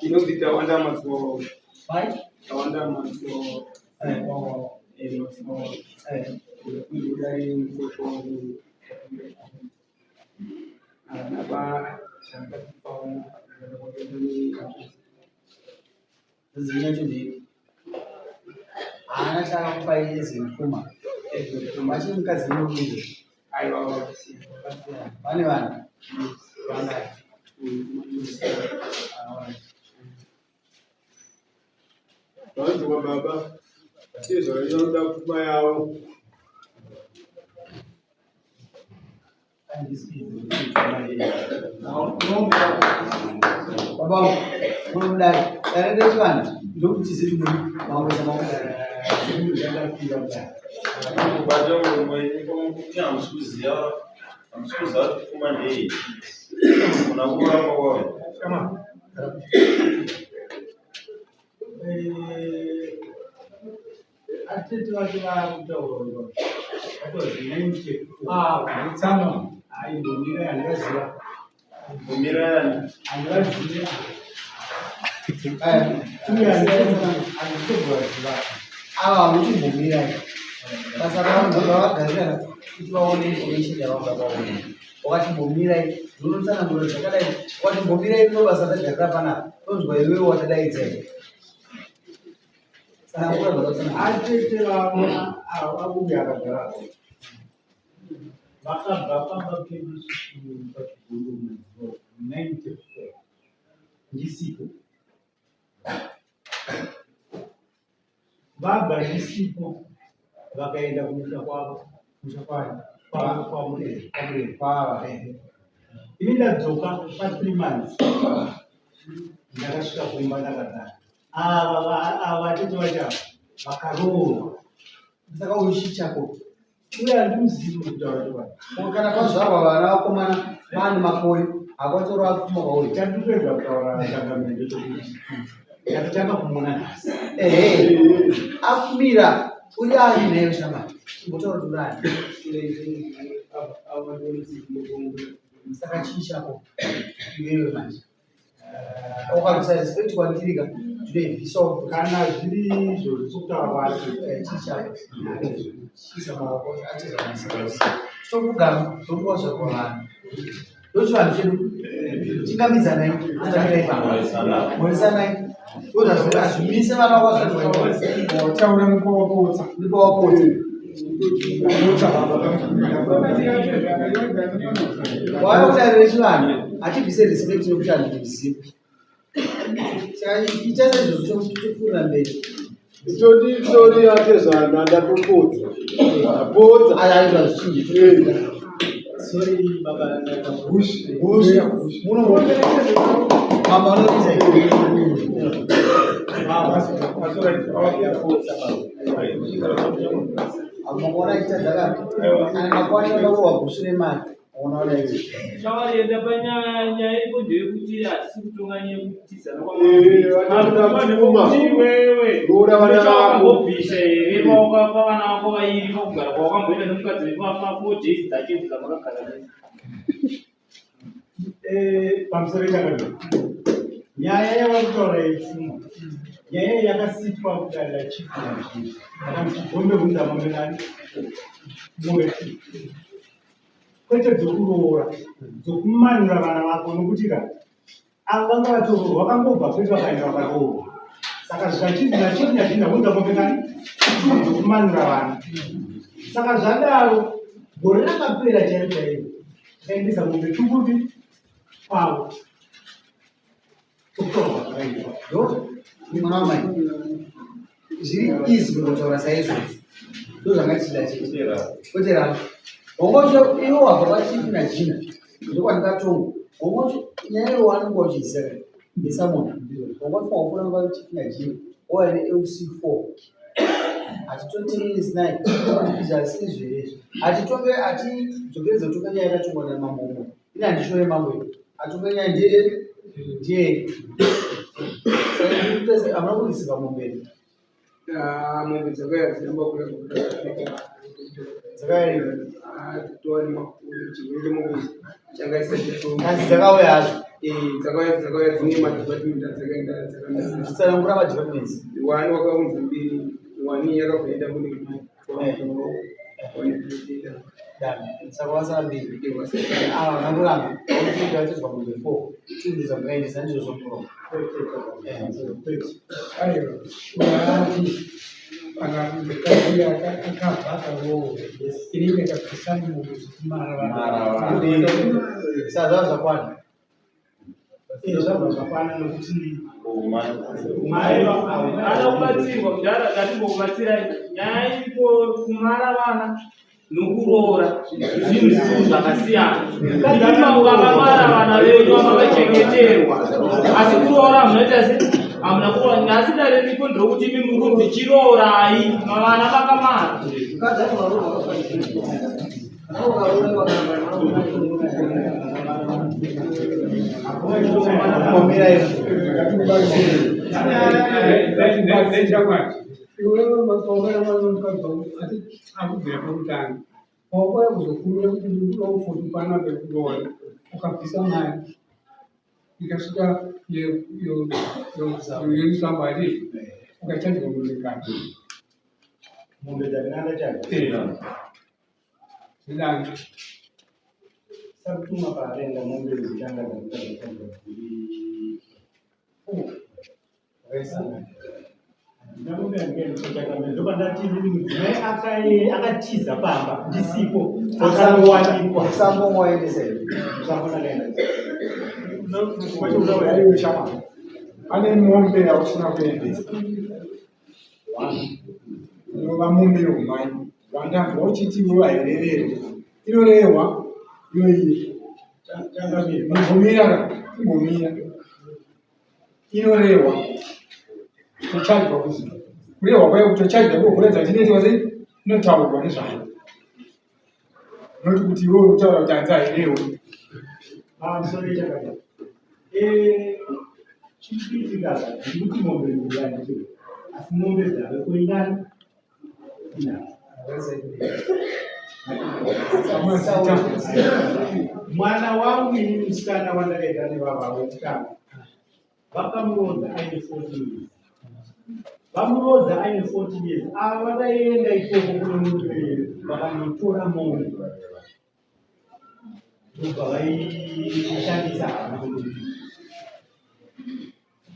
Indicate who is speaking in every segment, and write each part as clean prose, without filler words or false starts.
Speaker 1: Inonzi Tawanda Matsuwa.
Speaker 2: Vai?
Speaker 1: Tawanda Matsuwa.
Speaker 2: Eh,
Speaker 1: Matsuwa.
Speaker 2: eh.
Speaker 1: Kudai mukosho wangu. Apa chakatipawo.
Speaker 2: Zina yacho ndeipi? Haana chaakakupai ezvepfuma. Vachiri mukadzi nemurume.
Speaker 1: Aiwa wakasiya.
Speaker 2: Vane vana? Vangani? Ah, alright.
Speaker 3: Vanzi kwababa tezvainoda pfuma yavo.
Speaker 2: Baba, unodai dare rechivanhu ndokuti ziri muri mamwe maudai.
Speaker 4: Kubata muromo wenyu kuti hamusi kuziva hamusi kuziva kuti pfuma ndei. Muna kuramba kwavo.
Speaker 5: Atete vacho vaakutaura vatozinaitetsano aimbomira handivaziva
Speaker 4: Kumira yani.
Speaker 5: handivaziva uye handitovaziva.
Speaker 2: Ava hamuchimbomira basa ravo ndovavagarira kuti vaone information yavanga vaone. Wakachimbomirai ndinotsanangura zvakadai, wakachimbomirai ndo basa tagarira panapa, tonzwa iwewe watadaidzai. Tsanangura zvakatsanangura.
Speaker 5: Atete vavo abuya akagara vakabva pamba pedu isusu pachigondo mumazuva 94 ndisipo, vabva ndisipo vakaenda kumusha kwavo.
Speaker 2: Musha kwayo.
Speaker 5: Kwamurezi.
Speaker 2: Kwamurezi kwava. Ehe.
Speaker 5: Ini ndadzoka pa3 months, ndakasvika kumba ndakagara. Ava ava vatete vacho ava vakaroorwa.
Speaker 2: Saka uyu chii chako?
Speaker 5: Uye handimuzivi kutaura chokwadi.
Speaker 2: Kana kwazvarwa vana vakomana vane makore hakwanisi kurova pfuma kwauri.
Speaker 5: Chandinoedza kutaura changamire ndechekuti ndatotanga kumuona nhasi.
Speaker 2: Ehe, akumira uri ani nayo shamari? Chimbotaura kuti uri ani. Saka chii chako iwewe manje? Ukarusa respect kwandiri ka zvinoibvisawo.
Speaker 5: Kana zviri izvozvo sokutaura kwacho.
Speaker 2: Chii chako? Chiisa maoko achizvamasika. Sokugama ndokuwa zvarwa vanhu. Ndochivanhu chedu. Chingamidzanai, tamirai pano. Mhorisanai. Ndozvazvimise vana kwazvarwa.
Speaker 1: Taura mukowapotsa.
Speaker 2: Ndipawapotsa. Wauya kutaurira chivanhu hatibvise respect yekuti handizivi. Saka ita saizvozvo topfuurira mberi.
Speaker 3: Todi sori yake zvana ndatopotsa. Ndapotsa.
Speaker 2: Aiwa zvichinji.
Speaker 5: Sorry baba, ndaita
Speaker 3: Bush.
Speaker 2: Bush. Muno mama unoita Mangwana achitadza ane makwasha anoda gushu remari. Unoona izvi.
Speaker 6: Chawarienda panyaya, nyaya iripo ndeyekuti hatisi kutonga nyaya yekutizana.
Speaker 3: Vanoda pfuma.
Speaker 6: Iwewe
Speaker 3: Roora vana vako.
Speaker 6: wakambobvisa here pawakapa vana vako vairi pakugara kwawakamboenda nemukadzi vepa 4 days dzacho dzamakagara nese?
Speaker 5: Pamusoro chakadai, nyaya yavari kutaura yepfuma, nyaya iyi yakasitwa kudare rachief Nazviri. Kana muchigombe hunza mombe nani, mombe two, kwete dzokuroora, dzokumanura vana vako, nokuti ka avo vanga vatoroorwa vakangobva kwedu vakaenda vakaroorwa. Saka zvikachinzi nachief Nazviri hunza mombe nani two dzokumanura vana. Saka zvadaro, gore rakapera chairo chairo takaendesa mombe two kupi kwavo sokutaurwa zvakaitwa.
Speaker 2: Ndo mwana wamai. Zviri easy kungotaura saizvozvo. Ndo zvanga tichida chete. Kwete ravo. Hongocho iwe wabva kwachief naJina. Ndokwandikatonga. Hongocho nyaya iwe wanenge uchiziva kare. Ndesamona. Hongocho wafuna kwachief naJina. Ouya ne-LC4. Hatitoti minutes 9. Izvi hazisi izvo here izvi. Hatitonge hatidzokeredze kutonga nyaya yakatongwa namambo umwe. Ini handishore mambo iyi. Atonga nyaya ndiye ndiye. Saka hamuna kurisivha mombe here?
Speaker 1: Mombe dzakauya dziramba kuuya.
Speaker 2: Dzakauya
Speaker 1: Tova nemakore chirwere chemombe changa isati
Speaker 2: Asi dzakauya hazvo.
Speaker 1: Dzakauya dzakauya dzine madepartment adzakaenda dzakaenda.
Speaker 2: Tsanangura madepartments.
Speaker 1: Wani wakaunza mbiri, wani yakabva yaenda kune wani.
Speaker 2: Done. Saka wasara mbiri. Ava vanoramba vakuti vatizwa mombe four, two ndozvamakaendesa ndizvo zvomuromo.
Speaker 7: Aiwa, urati kana mukadzi akabva akaroorwa, ini ndakabvisa mombe dzekumaravara.
Speaker 2: Saka zvava zvakwana.
Speaker 5: Zvabva zvakwana nokuti
Speaker 6: Ana kubatsirwa kudhara ngatimbokubatsirai. Nyaya iripo kumara vana nokuroora zvinhu zvitu zvakasiyana. Imi vakamara vana venyu vakachengeterwa, asi kuroora munoita se hamuna kuroora. Nhasi dare riripo nderokuti imi muri kunzi chiroorai mavana vakamara.
Speaker 2: Mukadzi anovaroorwa akafanira. Komira izvo.
Speaker 7: Iwewe makaona mwana mukadzi wangu asi akubvira pakutanga. Wakauya kuzokumbira kuti ndikuda pana pekuroora, ukabvisa mari ikasvika yemusambo ati ukachajwa mombe ngani?
Speaker 5: Mombe dzakanaka chadzo.
Speaker 7: Zvidani.
Speaker 5: Sakutuma paakaenda mombe dzekutanga dzakanga dziri ndopandati inini mudzimai akatiza pamba ndisipo akanowanikwa.
Speaker 2: Musambo waendesa here?
Speaker 5: Musambo ndakaenda.
Speaker 3: Iwe shamwari, pane mombe yausina kuendesa, inova mombe yeumai wandanzwa uchiti iwe hairererwi, inorehwa iyoiyi. Imbomira ka, imbomira. Inorehwa tochajwa kuzi kurehwa kwayo kutochajwa iko kuredza chinoitwa sei, inotaurwa nezvayo, noti kuti iwe uri kutaura kuti hanzi hairehwi.
Speaker 5: Pamusoro chakadai. Chiri kuitika apa ndikuti mombe mbiri handiti, asi mombe dzave kuingana inadzo.
Speaker 3: Mazita.
Speaker 5: Mwana wangu ini musikana wandakaita nevava wekutanga vakamurodza aine 14 years. Vamurodza aine 14 years, ava vakaenda ikoko kune murume vakanotora mombe ndobva vaishandisa havana kundoripa.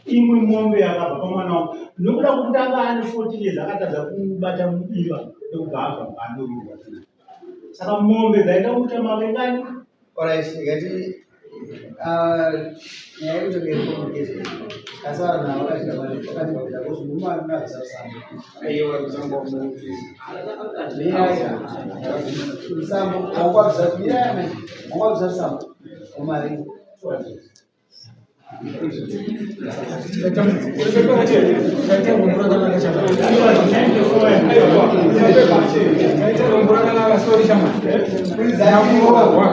Speaker 5: Imwe mombe yakabva pamwana wangu nokuda kwekuti anga ane 14 years akatadza kubata mudiva ndokubva abva paandorurwa. Saka mombe dzaida kuita mavengani.
Speaker 2: Alright, ngati nyaya yekuti iri complicated. Asi vanhu ava vakadya mari vakati vakuda kuti murume anoda kubvisa musambo.
Speaker 1: Aiwa, musambo.
Speaker 2: Mirai. Musambo wangwabvisa, mirai amai. Wangwabvisa musambo. Umari.
Speaker 7: Taita rombo rakanaka shamwari. Taita rombo rakanaka, sorry shamwari. Nyakuroorwa,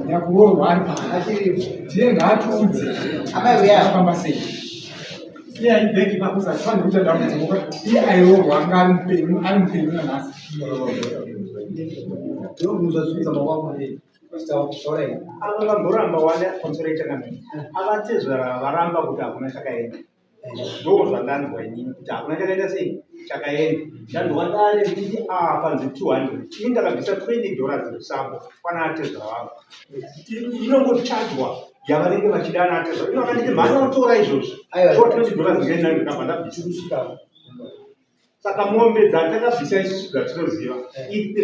Speaker 7: nyakuroorwa ari pano.
Speaker 2: Achiripo.
Speaker 7: Tiye ngaatiudze
Speaker 2: Amai uya.
Speaker 7: akafamba sei. Iye aibheki pakuti hatifaniri kuita dambudziko. Iye airoorwa anga ari mupenyu, ari mupenyu nanhasi.
Speaker 2: Ndinobvunzwa zvinza makwako nei. Taura.
Speaker 5: Ava vamboramba wane pamusoro yechakamene, avatezvara varamba kuti hakuna chakaenda. Ndo zvandanzwa inini kuti hakuna chakaenda sei chakaenda. Ndanzwa dare richiti a panzi 200, ini ndakabvisa $20 musambo kwana atezvara vangu. Inongochajwa yavanenge vachida ana atezvara. Ino akanditi mhani unotora izvozvi.
Speaker 2: Aiwa.
Speaker 5: So $20 ngenda ndikabva ndabvisa.
Speaker 2: Kusvika.
Speaker 5: Saka mombe dzatakabvisa isusu dzatinoziva i3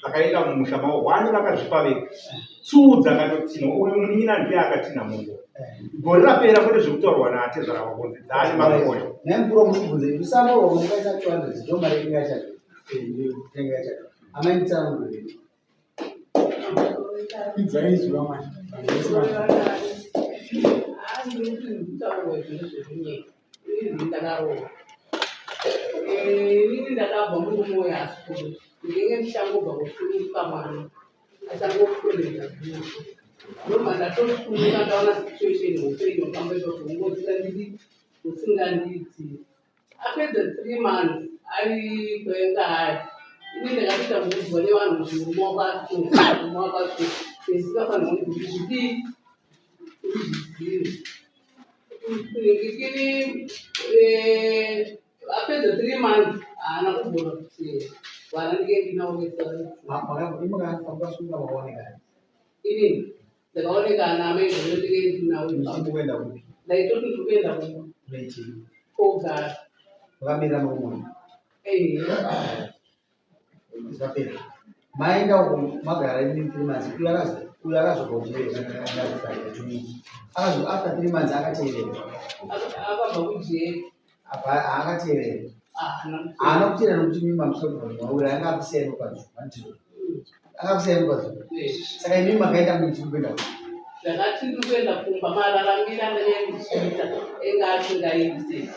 Speaker 5: dzakaenda mumusha mavo. One vakazvipa vega, two dzakatotinwa. Uyu munin'ina ndiye akatina mombe gore rapera, kwete zvekutaurwa naatezvara vakonzi dzaane makore.
Speaker 2: Nhai mukuru, mukubvunze musambo wamukaisa 200 ndo mari inenge yachacho. Inenge yachacho. Amai, mutsanangurire.
Speaker 7: Idzai izwi vamwari. Vanhu vese vanhu.
Speaker 8: Kutaurwa zvinhu zvekunyepa. Ini ndakarohwa, inini ndakabva murume uyo asuru, ndinge ndichangobva kusununguka mwana achangopfuridza guso, ndobva ndatosununguka. Ndaona situation upenyu hwafamba ipapo, ungosingandidi usingandidzi. Apedza 3 months ari kwaenga ari, ini ndakatoita kuudzwa nevanhu kuti murume wako asunga, murume wako asunga, ndisingafanirwa kuti zvidii, kuti zvizive. Atizire ndikiri apedza 3 months haana kugona kutera vana ndike ndinaonesa.
Speaker 2: Makasunga makaonekana?
Speaker 8: Inini ndakaonekana amaigoro ndike ndinawo.
Speaker 2: Muchimbokuenda kupi?
Speaker 8: Ndaitoti ndiri kuenda kumba.
Speaker 2: Unoitii?
Speaker 8: Kogara.
Speaker 2: Makamirira mumwe?
Speaker 8: Ehe.
Speaker 2: Zvapera, maenda uko, magara imi 3 months. Uyo akazobva kujeri, akazo after 3 months akateerera?
Speaker 8: Akabva kujeri.
Speaker 2: Apa haakateerera?
Speaker 8: Haana.
Speaker 2: Haana kuteerera nokuti mimi mamusogora anga akusiyai nopazuva, handizvo? Akakusiyai nopazuva. Saka imimi makaenda muchiri kuenda kupi?
Speaker 8: Ndakati ndiri kuenda kumba. Mararamiro andanyanya ndichiita enga asingaiti.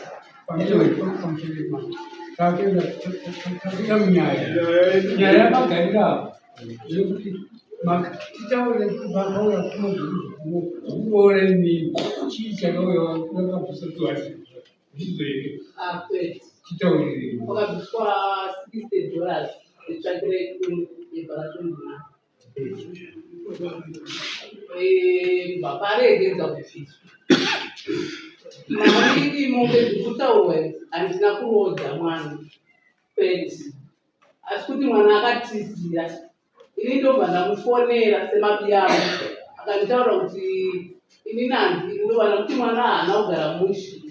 Speaker 7: Tapinda munyaya. Nyaya yakagarira apo yekuti titaure vakauya pfuma dzekuroora imini, chii chakauya vakabvisa tuhasi ndizvo here?
Speaker 8: Akwete.
Speaker 7: Titaurirei.
Speaker 8: Wakabviswa $60 itsvakire kuno yebharatonina paregedza kubviswa mari. Mombe dzikutaurwa idzi handina kuroodza mwana, kwete, asi kuti mwana akatizira. Ini ndobva ndamufonera semabiyangu, akanditaura kuti inini handi ndovana kuti mwana haana kugara mushe.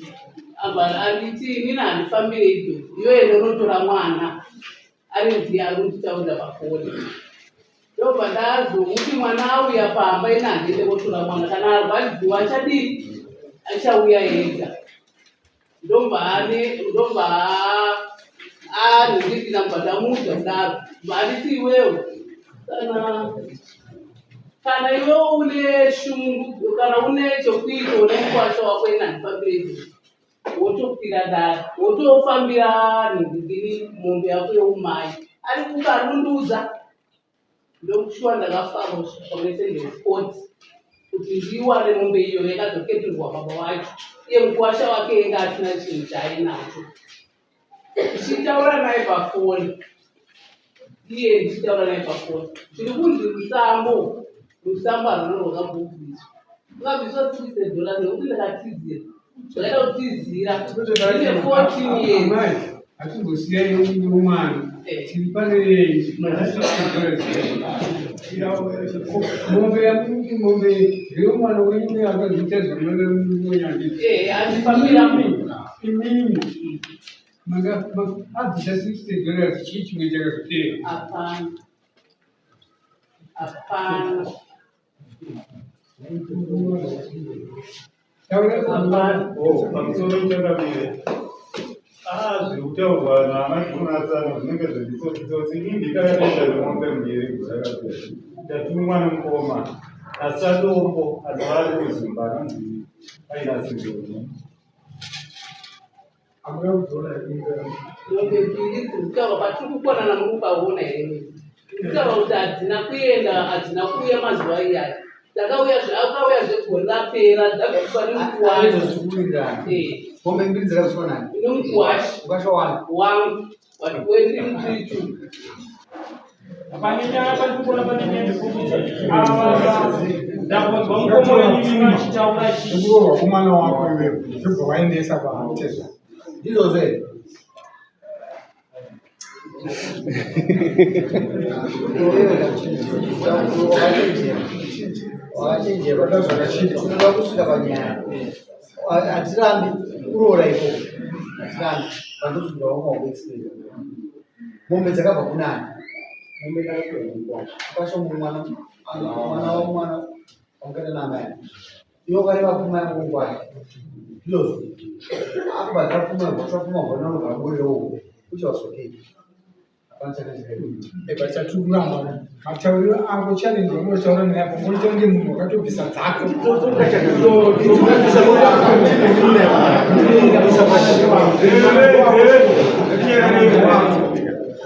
Speaker 8: Abva anditi inini handifambire idzo, iyoye ndonotora mwana ari ndiye ari kunditaurira pafoni. Ndobva ndazomuti mwana auya pamba, ini handiende kotora mwana. Kana arwadziwa achadii? Achauya ega. Ndobva ane ndobva anhingirira, mbva ndamuudza kudaro, bva anditi iwewe kana iwewe une shungu, kana une chokuita une mukwasha wako, ini handifambire izvozvo. Wotokwira dare, wotofambira nhingiriri mombe yako yeumai ari kukarundudza. Ndokushuwa ndakafamba kusvika pamesende court kuti ndiwane mombe iyo yakazoketurwa baba wacho. Iye mukuwasha wake enga asina chinhu chaainacho. Ndichitaura naye pafoni, iye ndichitaura naye pafoni, zviri kunzi rusambo, rusambo haruna rwakabhubviswa, rwakabviswa $60 nekuti ndakatizira, zvakaita kutizira ine 14 years.
Speaker 7: Amai, hatimbosiyai yomwana. Tiri pane ma$60. Mombe yamuti mombe yomwana wenyu akazoita zvamunonyandii?
Speaker 8: Handifambira.
Speaker 7: Imimi manga abvisa $60, chii chimwe chakazotera?
Speaker 8: Hapana, hapana.
Speaker 7: Taura.
Speaker 4: Oh, pamusoro chakabire. Ah, zviri kutaurwa naanagunatsano zvinenge zvenditsotsi. Ini ndikakaenda nemombe mbiri zvakapera. Ndatumwa nemukoma asadombo anova ari kuzimba anonzi ainasizoni.
Speaker 3: Hamuna kudziona here?
Speaker 8: Mombe mbiri dziri kutaurwa patiri kukonana muri kupaona here? Kutaura kuti hadzina kuenda, hadzina kuuya mazuva iyaya. Dzakauya, akauya zvegore rapera, dzabviswa nemukuwasha.
Speaker 2: Zvikuwirirana. Mombe mbiri dzakabviswa nani?
Speaker 8: Nemukuwasha.
Speaker 2: Ukashawana?
Speaker 8: Wangu wetiri two.
Speaker 6: Pane nyaya patikuona, pane nyaya yekuti ava ndambonzwa mukomo wenyu vachitaura chii.
Speaker 3: Nekuroorwa kwomwana wako iwewe, ndobva waendesa kwaatezva.
Speaker 2: Ndizvozvo here? Iwewe wakachenjera, wakachenjera. Tinoda kusvika panyaya. Hatirambi kuroora ikoko, hatirambi pandosvika wanga wakuexplain mombe dzakabva kunani.
Speaker 1: Mombe ndakapiwa nemukwasha.
Speaker 2: Kwasha mwana, mwana wamwana wamukata naamai, iwe ukareva pfuma yako kungwasha, ndizvozvo? Akubhadhara pfuma yako, pfuma hona unogaburira uko, which was okay, hapana chakachakaipa.
Speaker 3: Chatiri kuramba matauriro ako, challenge waunotaura naye apo, ngoita kunge munhu wakatobvisa dzako.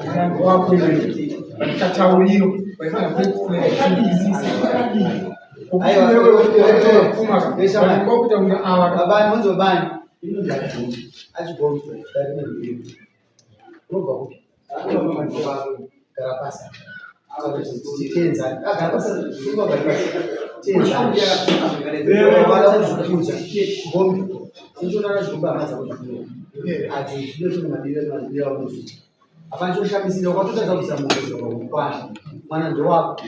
Speaker 3: Murambo wako iwewe katauriro waifanira kuexplaina. Kuita kunge ava.
Speaker 2: Babani, munzi babani? Achigombe unobva kupi? Gara pasi. Titenzani. Agara pasi, sunga ugare pasi. Tenzani. Vada kuzvikudza. Gombe. Unotoona zvigombe hama dzako zvikuru. Ati zvinotora madira madira aunozviita. Hapana choshamisira ukatotadza kubvisa mombe kubva pamukwasha. Mwana ndewako.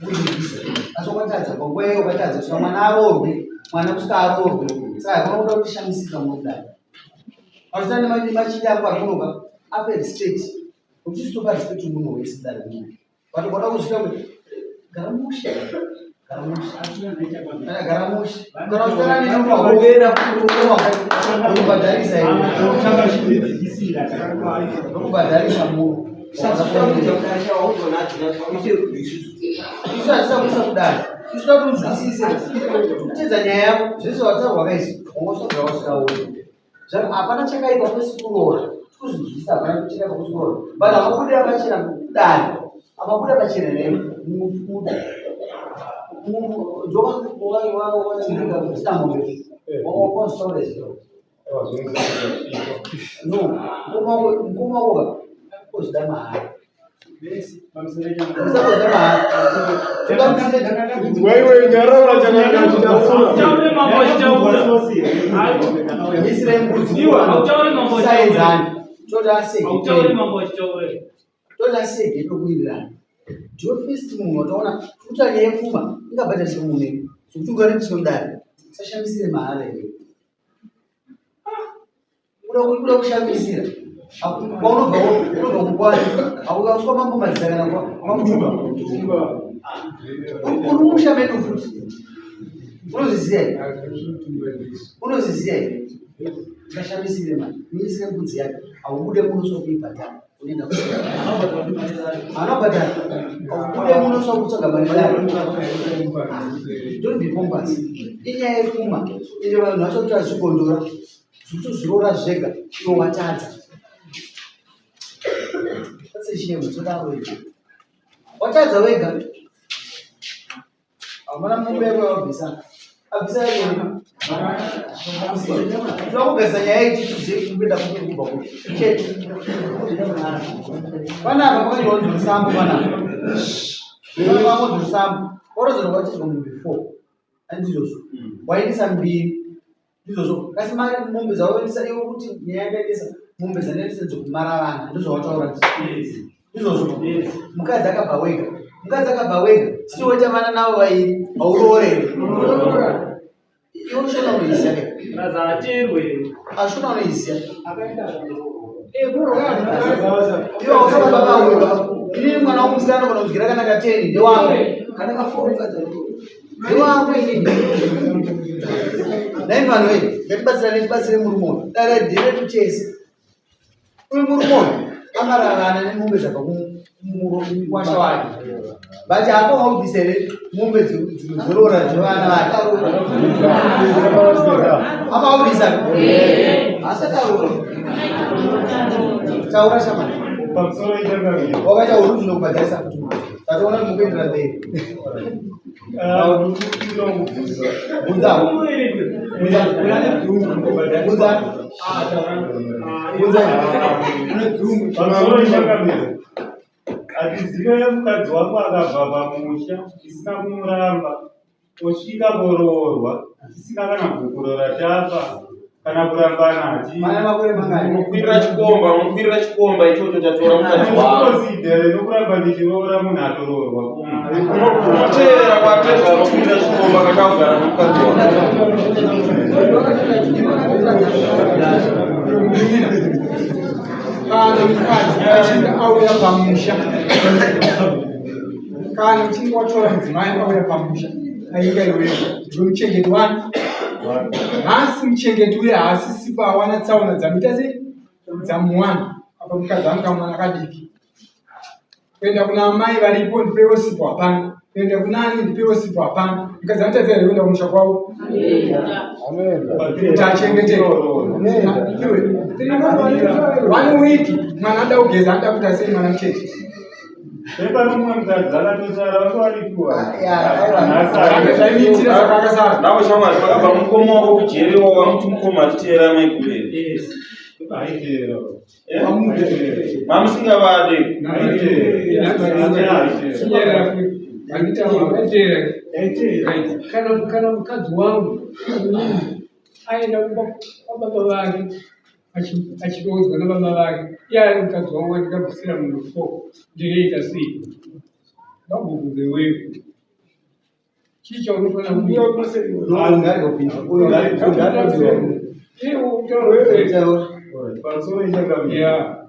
Speaker 2: Uzvibvisa. Asi ukatadza panguva iyoyo ukatadza kusvika mwana aroorwe, mwana kusvika aroorwe. Saka hakuna kuda kutishamisika munokudai. Vachita nemachinda ako ari kunoka ape respect. Uchisitopa respect munhu wese kudai munhu. But ukada kuzvita kuti gara mushe. Gara mushe. Kana gara mushe. Kana uchitara neni unohogera unobhadharisa iwe. Unobhadharisa munhu. Isu hatisa kuisa kudai. Isu toda kuti unzwisise. Kutedza nyaya yako zvese wataurwa kaizvi. Wangosvabva wasvikaona. Hapana chakaipa kwesi kuroora. Kuzvinzwisisa hapana chakaipa kwesi kuroora. But hapabudira pachena kudai. Hapabudira pachena here mufuda. No, mukoma wako kozvida mahara.
Speaker 3: Wewe nyarara
Speaker 6: Hautaure mambo achitaura.
Speaker 2: Saenzani
Speaker 6: Hautaure mambo achitaura.
Speaker 2: toda sege tokuwirirana ndiwe first munhu wataona futa nyaya yepfuma ingabhadharise munhu here zvekuti ungarepiswe mudare usashamisire mahara here Kuda kushamisira kwaunobva unobva kukwani aukauswa mambo madzisa kana kwamutuka uri musha medu futi unozviziva here unozviziva here usashamisire mani minisire mbudzi yake aubude muno sokuibhadhara unoenda anobhadhara aubude muno sokutsvaga mari dare don't be pompous inyaya yepfuma ende vanhu vacho kuti azvigondora Zvekutozviroora zvega iwe watadza. That's a shame, todaro izvo. Watadza wega. Hamuna mombe yako yawabvisa. Abvisa yako. Tinoda kugadzisa nyaya iyi tizive kuti kuenda kupi kubva kupi. Chete. Panapa pakanyorwa kunzi rusambo panapa. Panapa kunzi rusambo. Orozorwa kwachizwa mombe 4. Handizvozvo. Waendesa mbiri. Ndizvozvo kasi mari mombe dzauendesa iwe kuti nyaya yakaendesa mombe dzandaendesa dzekumara vana ndozvawataura ndizvozvo mukadzi akabva wega mukadzi akabva wega sitoita vana navo vairi hauroore here iwe ushona unoiziya ke ashona unoiziya iwe hausaba baba uyo inini mwana wangu musikana anogona kudyira kana kateni ndewangu kana kafoni mukadzi Ndiwangu inini. Dai vanhu vedu ngatibatsirane tibatsire murume uyu. Dare dhiretu chese. Uyu murume uyu akararana nemombe dzabva kumukwasha wake. But apo haubvise here mombe dzoroora dzevana vake. Apa haubvisa? Asati aroora. Taura shamani. Wakaita uruzi ndokubhadharisa futi. Tatoona kuti mukuendera mberi.
Speaker 5: Atizive mukadzi wako akabva pamusha tisina kumuramba osvika koroorwa tisina kana gupuro ratapa kana kurambana
Speaker 4: hatimukwirira chikomba mukwirira chikomba ichocho chatora mukadzi
Speaker 5: wako nokuramba ndichiroora munhu atoroorwa
Speaker 4: unoteera kwatezvara unokwirira chikomba kachakugara nomukadzi wako
Speaker 3: kana mukadzi achinge auya pamusha kana uchinge watora mudzimai auya pamusha ainga iwewe ndiwe muchengeti wani nhasi muchengeti uye haasisipo awana tsaona dzamuita sei dzamuwana apa mukadzi anga kamwana kadiki kuenda kuna amai varipo ndipewo sipo hapana kuenda kuna ani ndipewo sipo hapana mukadzi anotadza here kuenda kumusha kwavo kuti achengeteke one week mwana anoda kugeza anoda kuita sei mwana mucheche
Speaker 5: Pepano mumwe mukadzi akatosara vanga
Speaker 3: varipo. Zvaimuitira saka akasara.
Speaker 4: Nawo shamwari pakabva mukoma wako kujeri wamuti mukoma achiteera mai kure. Mamusingavade.
Speaker 7: Kana mukadzi wangu aenda kumba kwababa vake achiroodzwa nababa vake, iye ari mukadzi wangu wandikabvisira munhu fo, ndinoita sei? Ngabvubvunze wewe, chii chaunofanira kuita?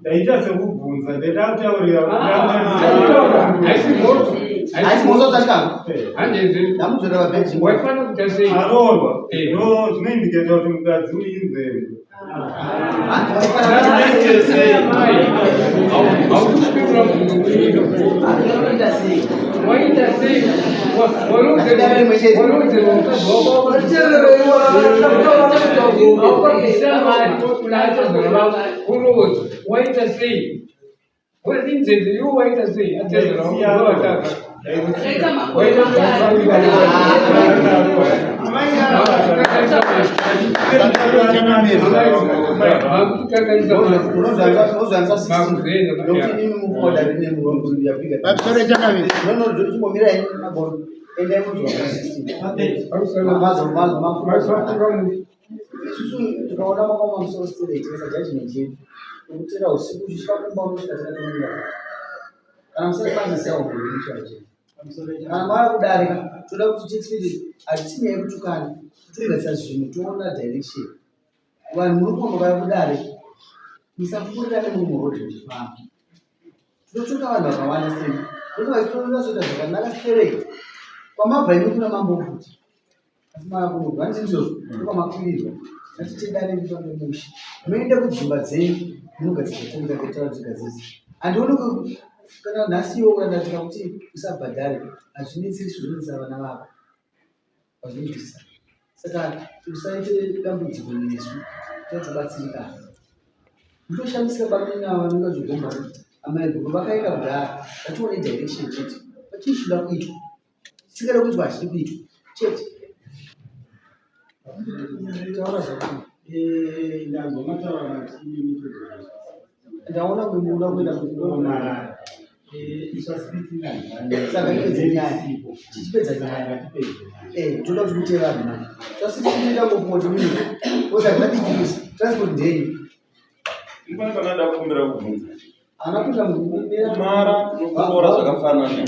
Speaker 5: Ndaita sekubvunza, ndaita kutaurira.
Speaker 2: Haisi mhosva dzachikanga. Ndamudzorera vabheji.
Speaker 7: Waifanira kuita sei?
Speaker 5: Aroorwa. No, zvinoindiketa kuti mukadzi uinzeve.
Speaker 7: Waita sei? Warodzerwa mukadzi wako wakabvisira mari kuna atezvara vako uroodza. Waita sei? Inzenze iwe waita sei? Atezvara vako ndovataka. Waita
Speaker 2: Isusu tikaona makaoma musoro straight tikaisa judgment yedu yekutera usiku uchisvika kumba unosvika takatomira. Kana musati maziziva unoichaje. Kana mava kudarika toda kuti titsviri, hatisi nyaya yekutukana, togadzisa zvinhu toona direction. Vanhu muri kumba vaya kudare, musapfuurirane muri murodhi muchifamba. Tinotuka vanhu vakawanda sei nekuti vachitonasoita zvakanaka stereki kwamabva imi kuna mambo futi, asi mava kuno vanti ndizvozvo ndokwamakwirira. Ngatitendane, mufambe mushe, muende kudzimba dzenyu munogadzisa zvatinogadzira tigadzise. Handioni kana nhasi iwo kana tikakuti usabhadhare, hazvinetsiri, zvinonetsa vana vako vazvinzwisisa. Saka usaite dambudziko nesu, totobatsirikana. Mutoshamisika bamnini ava vanenge vachigomba amai guru vakaenda kudhara. Ngatione direction chete, pachii chinoda kuitwa, chisingada kuitwa hachidi kuitwa chete.
Speaker 3: Taura zvako.
Speaker 5: Ndanzwa mataura mati
Speaker 2: Ndaona kuti munoda kuenda
Speaker 5: kuomarara.
Speaker 2: Saka tipedze nyaya, tichipedza nyaya. Toda kuti mute vanhu manje tasitinoita ngopoti mini osati transport ndenyu.
Speaker 4: Ndipane panada kukumbira kubvunza.
Speaker 2: Ana kuita
Speaker 4: Kumara nokuroora zvakafanana.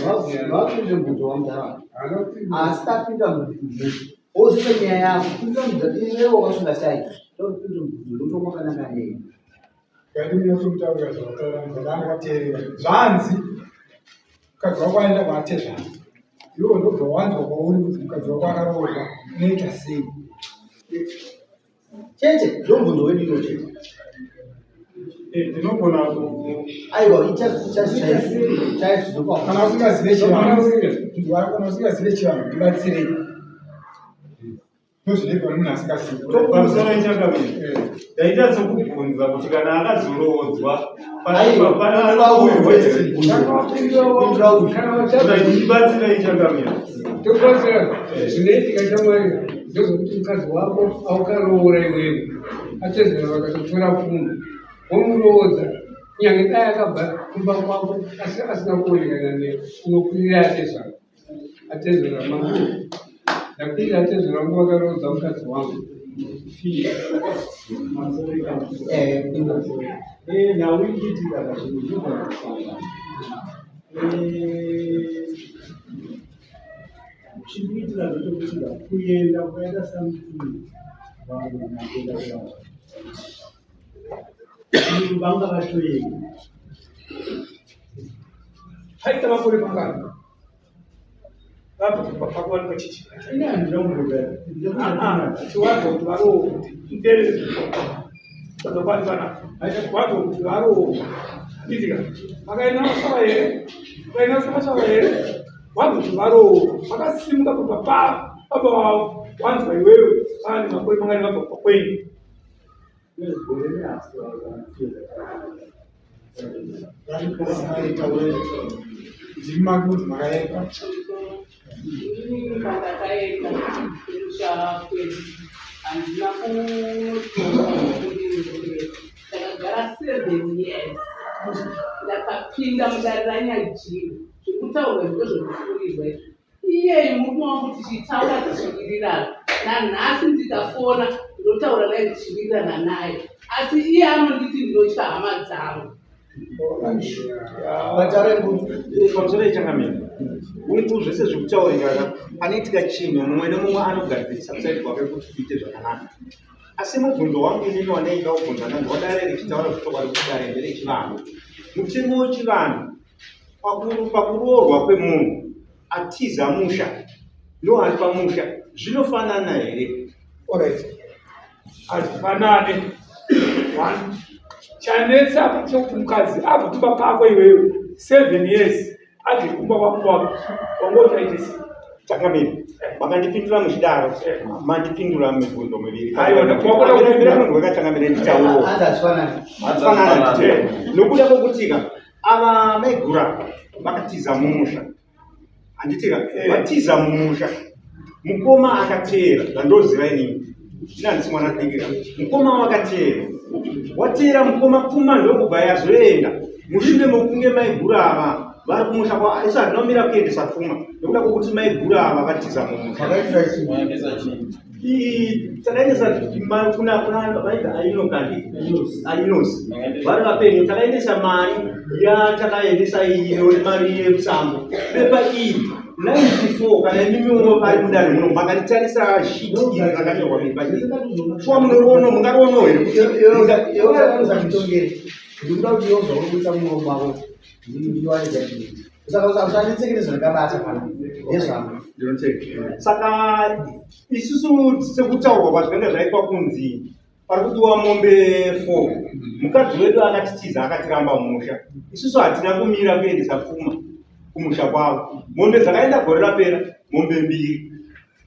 Speaker 2: Vapinde mubvunzo wamudhara, asi tapinda mubvunzo wozvisa nyaya yako. Pinda mubvunzo iwewe wakasunga tai, topinda mubvunzo ndotomakanaka nei.
Speaker 3: Ngatinyatso zvataura ndakateerera. Zvanzi mukadzi wako aenda kwaatezvara, iwe ndobva wanzwa kwauri kuti mukadzi wako akaroorwa, unoita sei?
Speaker 2: Chete ndomubvunzo wedu iwo chete.
Speaker 5: Ndinogona ku
Speaker 2: Aiwa, ita chaizvo chaizvo.
Speaker 3: Kana usingazive chivanhu, kana usingazive chivanhu, ndibatsirei. Ndozvinoitwa nemunhu asingazivi.
Speaker 5: Pamusoro ichakamira, ndaita sekubvunza kuti kana akazoroodzwa ndibatsira ichakamira.
Speaker 7: Tobatsira zvinoitika chamwari ndezvekuti mukadzi wako aukaroora iwewe, atezvera vakatotora pfuma womuroodza, kunyange dai akabva kumba kwako asi asina kuonekana newe, unokwirira atezvara. Atezvara mangu, ndakwirira atezvara vangu vakaroodza mukadzi wangu.
Speaker 5: Nhau ichiitika kazvinhu zvinogona kusangana. Chikuitika ndechekuti kuenda kwakaita samutuni vanhu kuenda kuvanhu vanga vatoenda
Speaker 1: Paita makore mangani vabva pakuwanikwa chichi?
Speaker 5: Ini handina kumboda.
Speaker 1: Chiwanza kuti varoorwa kuti muterere zvazokwanikwa wanzwa kuti varoorwa, handitika? Vakaenda masvava here? Vakaenda masvava here? Wanzwa kuti varoorwa, vakasimuka kubva pababa vavo, wanzwa iwewe pane makore mangani vabva kubva kwenyu?
Speaker 5: Gore nehafu.
Speaker 3: Ndimi makunzi makaenda.
Speaker 8: Inini pandakaenda kumusha kwedu handina kunotonga kuti. 7 years. Ndakapinda mudare raNyajina, zvekutaurwa zvito zvekufurirwa izvi. Iyeyu murume wangu tichitaura tichiwirirana nanhasi, ndikafona ndinotaura naye tichiwirirana naye, asi iye anonditi ndinotya hama dzangu.
Speaker 9: Pamusoro yechangamiro, ungu zvese zvekutaurika ka, panoitika chinhu, mumwe nemumwe anogadzirisa kuside kwake kuti kuite zvakanaka. Asi mubvunzo wangu inini wandaida kubvunza, ndanzwa dare richitaura zvechokwadi kuti dare nderechivanhu. Mutemo wechivanhu pakuroorwa kwemunhu atiza musha noari pamusha zvinofanana here?
Speaker 1: Alright, hazvifanane. One, chanetsa apa chekuti mukadzi abva kumba pako iwewe 7 years, abve kumba kwako wako wanga uchaite sei?
Speaker 9: Changamire, makandipindura muchidaro, mandipindura mibvunzo miviri.
Speaker 1: Aiwa, wakuda kupindura.
Speaker 9: Munhu wekachangamire, nditauro.
Speaker 2: Hanzi hazvifanani.
Speaker 9: Hadzifanani nokuda kwokutika ava maigura vakatiza mumusha, handitika? Vatiza mumusha, mukoma akateera. Zvandoziva inini, inandisi mwana dikira, mukoma wakateera, wateera mukoma, pfuma ndokubva yazoenda mushure mokunge maigura ava vari kumusha kwa. Isu hatinomira kuendesa pfuma nokuda kwokuti maigura ava vatiza mumusha.
Speaker 2: Makaitira chii?
Speaker 4: Maendesa chii?
Speaker 9: Takaendesa kuna vainzi Ainokandi, Ainos, vari vapenyu. Takaendesa mari yatakaendesa ino, mari yemusango, pepa iyi 94. Kana imimiwo vari mudare muno makaritarisa shiti iri rakanyorwa pepa iri, shuwa munoriona, mungarionawo here kuti
Speaker 2: Usanditongere, ndikuda kuti iwe zvauri kuita muromo wako ndiwane judgment. Saka usanditsekere zvandakabata pana ndezvangu.
Speaker 9: Saka isusu sekutaurwa kwazvinenge zvaitwa kunzi pari kudiwa mombe 4, mukadzi wedu akatitiza, akatiramba mumusha, isusu hatina kumira kuendesa pfuma kumusha kwavo. Mombe dzakaenda gore rapera, mombe mbiri.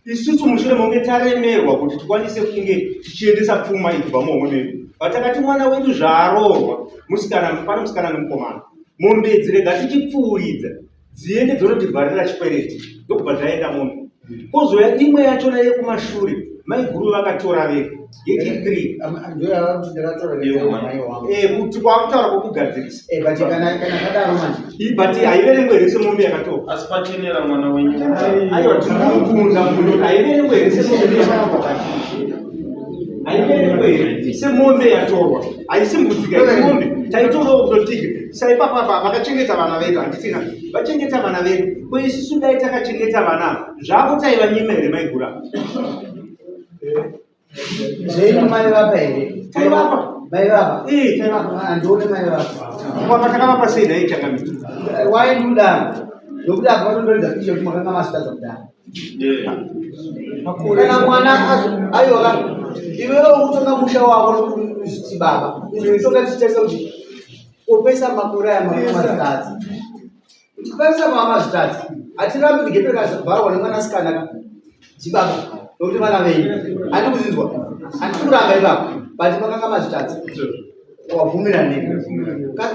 Speaker 9: Isusu mushure monge taremerwa kuti tikwanise kunge tichiendesa pfuma iyi kubva muhomwe medu, patakati mwana wedu zvaaroorwa musikana, pane musikana nemukomana, mombe idzi rega tichipfuuridza dziende dzonotivharira chikwereti. Ndokubva dzaenda mombe. Kozouya imwe yachona yekumashure, maiguru vakatora vega, yechi3.
Speaker 2: Ndoyava kuti ndakatora mai wangu.
Speaker 9: Kuti kwakutaura kwokugadzirisa.
Speaker 2: But kana kadaro manje.
Speaker 9: But haiverengwe here semombe yakatorwa?
Speaker 4: Asi pachenera mwana wenyu.
Speaker 9: Aiwa, tinobvunza mubvunzo kuti haiverengwe here semombe yatorwa? Haiverengwe here semombe yatorwa? Haisi mbudzi ka, mombe taitorawo kutotike saipapapa. Vakachengeta vana vedu, handitina vachengeta vana vedu. Ko isusu dai takachengeta vana zvavo, taivanyima here maigura?
Speaker 2: Zvenyu mai vapa here?
Speaker 9: Taivapa.
Speaker 2: Mai vapa?
Speaker 9: Eh, taivapa.
Speaker 2: Handione mai vapa.
Speaker 9: Kwapa takavapa sei nhai changamire?
Speaker 2: Waendi kudaro nokuti apa vatondoridza picha kuti makanga masitadza kudaro. Kana mwana aiwa, iwewe kutonga musha wako zviti baba, isu kutonga tichitarisa kuti kopesa makore aya mazitadzi, kupesa mamazvitadzi. Hatirambi kuti gepe rakavharwa nemwanasikana ka chibaba nokuti vana venyu, handi kuzinzwa, handisi kuramba ipapo, but makanga mazvitadzi, wabvumira nemi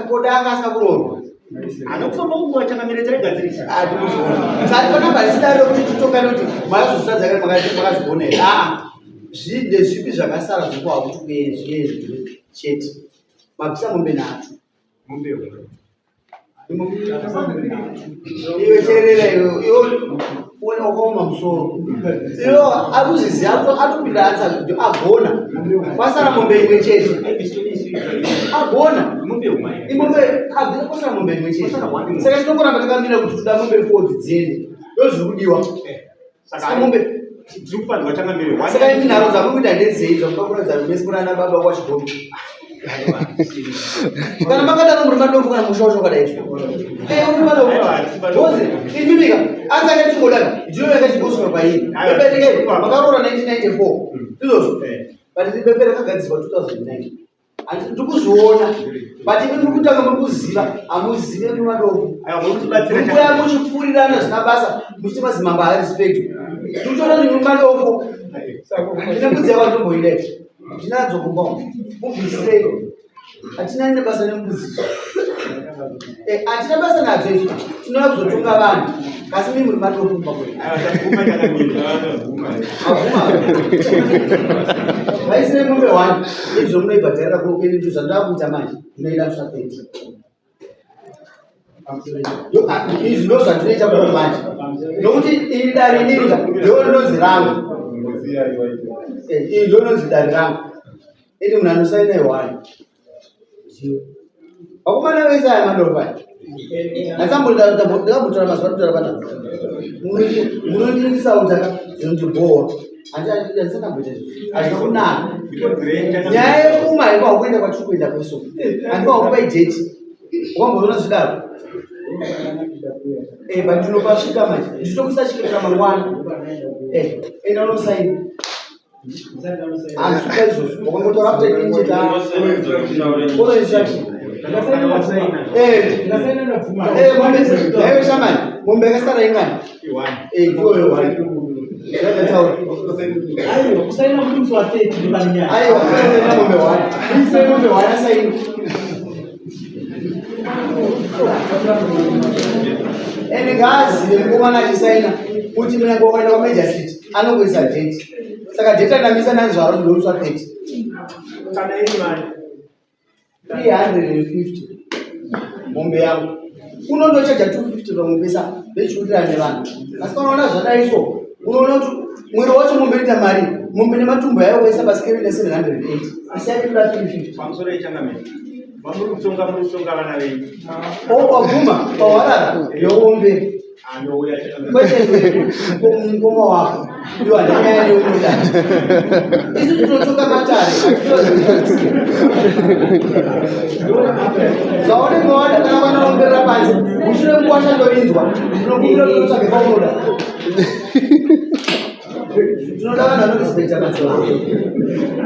Speaker 2: koda anga asina kuroorwa.
Speaker 9: Anokufamba kunguva changamire, taigadzirisa.
Speaker 2: Sati panamba risidaro kuti titongane kuti makazozvitadza kare, makazvigona here? Aa, ndezvipi zvakasara zvokuwa kuti zviendwe chete? Mabvisa mombe nhatu.
Speaker 9: Mombe.
Speaker 2: Iwe teerera, iwe iwe uone wakaoma musoro iwe, akuzviziva atopinda atsa agona, kwasara mombe imwe chete, agona imombe abvira, kwasara mombe imwe chete. Saka tinongoramba takamira kuti toda mombe four dziende, ndo zviri kudiwa. Saka mombe
Speaker 9: Tiri kufanirwa changamire.
Speaker 2: Saka imi nharo dzamuri kuita ndedzei zvamuda kuratidza mese kuna ana baba kwaChigombe? Kana makadaro muri madofo, kana musha wacho wakadai uri madofo. Because imimika anzi akachingodaka ndiyo yakachigoswa pairi bebereke makaroora 1994 izvozvo, but bepe rakagadzirwa 2009. Handiti ndikuzviona, but imi muri kutanga muri kuziva, hamuzive, muri madofo. Murikuya muchipfuurirana zvisina basa, muchiti madzimambo haarespect. Ndikutoona kuti muri madofo. Ndine mbudzi yavandomboida, ndinadzo kumba umu, mubvisirei. Hatina nebasa nembudzi. Hatina basa nadzo izvo, tinoda kuzotonga vanhu, asi mii muri madofo kumba kwedu. Mabvuma. Ndaisire mombe one izvo munoibhadharira kuno kwedu ndizvo zvandakuita manje ndinoida musi wa 30. Izvi ndo zvandinoita kuno manje nokuti iri dare iniri ndo rinonzi rangu. Iri ndo rinonzi dare rangu. Iri munhu anosaina iwani. Vakomana vese aya madofo aya. Ndambotora mazuva kutaura panapa. Munondiisauta zvinondibhowa. Handisanamboita izvo. Hazvina kunaka. Nyaya yepfuma haifanirwa kuenda kwatiri kuenda kweso. Handifanirwa kupa idheti. Wamboona zvidaro? Eh, but ndinopasvika manje. Ndichitokuisa chikira mangwana. Eh, enda unosaina. Handisikuda izvozvo. Wakangotora after injita. Follow instruction. Eh, eh, mombe, eh, shamani. Mombe yakasara ingani? Eh, ndiyo one. Yakataura.
Speaker 5: Aiwa, kusaina kuti musi wa 30 ndopane nyaya.
Speaker 2: Aiwa, kusaina mombe one. Kusaina mombe one asaini. Ende ngaazive mukomana achisaina kuti munyange wakaenda kwaMajor City anongoisa date. Saka date randamisa nanzvaro ndinomusa 30.
Speaker 9: Kana iri mari.
Speaker 2: 350 mombe yangu unondochaja 250 pamupesa ndechiwirirana nevanhu asi panoona zvadai so unoona kuti mwero wacho mombe inoita mari mombe nematumbu yayo ukaisa pasikeri ne 780 asi yake inoda 350
Speaker 9: Pamusoro yechangamire. Vamuri kutonga muri kutonga vana venyu.
Speaker 2: Wabvuma pawarara yoombe
Speaker 9: Anouya changamire.
Speaker 2: kwete mukoma wako iwo handanyaya neunoda isu tinotonga matare zvaunenge wada kana vanoomberera panze mushure mukwasha ndoinzwa ndinokumbira kuti utsvage paunoda tinoda vanhu vanorespekta madzibaba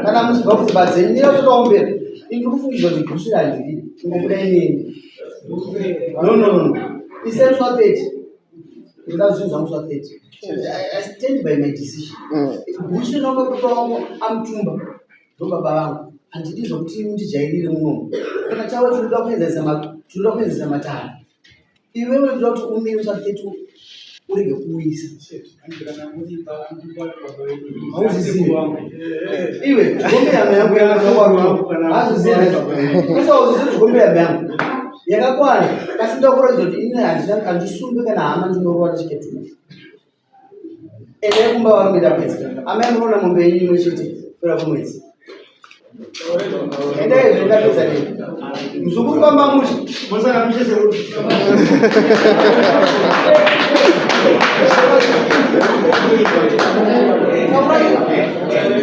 Speaker 2: kana muchibva kudzimba dzenyu mira totoomberera ini ndikufungidzwa kuti gusvira handiri ingobuda inini no no no no isenswa 30 ndoda zvinhu zvangu zva 30 I stand by my decision. Gusvi nonga baba vangu amutumba ndobaba vangu handidi zvokuti undijairire munomu kana chavo tinoda kuenzanisa tinoda kuenzanisa matare iwewe ndoda kuti umire usati 30 urege kuuyisa hauzvizivi iwe zvigombe yama yangu yakakwana hazvizivi usauzvizivi zvigombe yama yangu yakakwana asi ndoda kuratidza kuti ini handisungwe kana hama ndinorova ndichiketura endai kumba varume ndapedza amai munoona mombe yenyu imwe chete kupera kwemwedzi endai zve ndapedza nei muzukuru famba mushe
Speaker 9: Mosara mushe sekuru.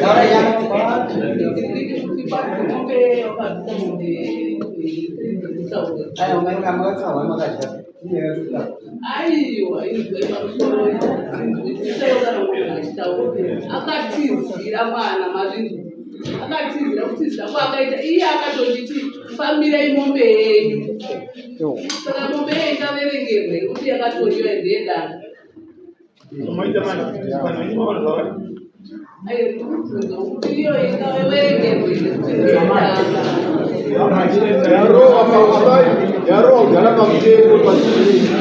Speaker 2: Taurai yako. Aiwa mai makatsawa makadya.
Speaker 8: Aiwa, izwe pamusoro akatizira mwana mazvinhu akatizira kutizira kwaakaita iye akatonditi fambirai mombe yenyu saka mombe yenyu ikaverengerwa yekuti yakatoriwa ndeyedanga
Speaker 1: Maita manje vanhu venyu vaona zvavari.
Speaker 8: aiwa ndikubvunza kuti iyo ikaverengerwa yekuti ndeyedanga
Speaker 10: Yarowa pakubai, yarowa kugara pamutemo pamutemo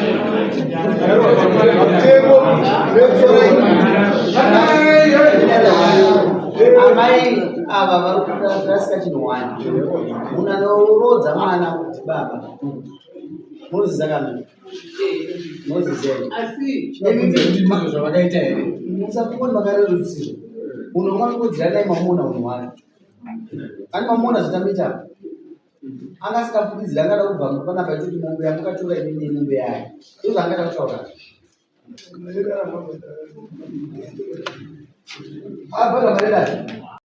Speaker 2: Amai ava vari kurasika chinhu wani. Munhu anoroodza mwana kuti baba. Munoziza kana? Munoziza here?
Speaker 8: asi
Speaker 3: Chinobvunza kuti ndizvo zvavakaita here?
Speaker 2: Musafunga kuti makarerutsirwa. Munhu wamakakodzera dai mamuona unhu hwake. Ani mamuona zvatamboita apa? Anga asingafukidziri angada kubva panapa achiti mombe yamukatora inini mombe yayo. Ndozvaangada kutaura. Abhadhara mari dai.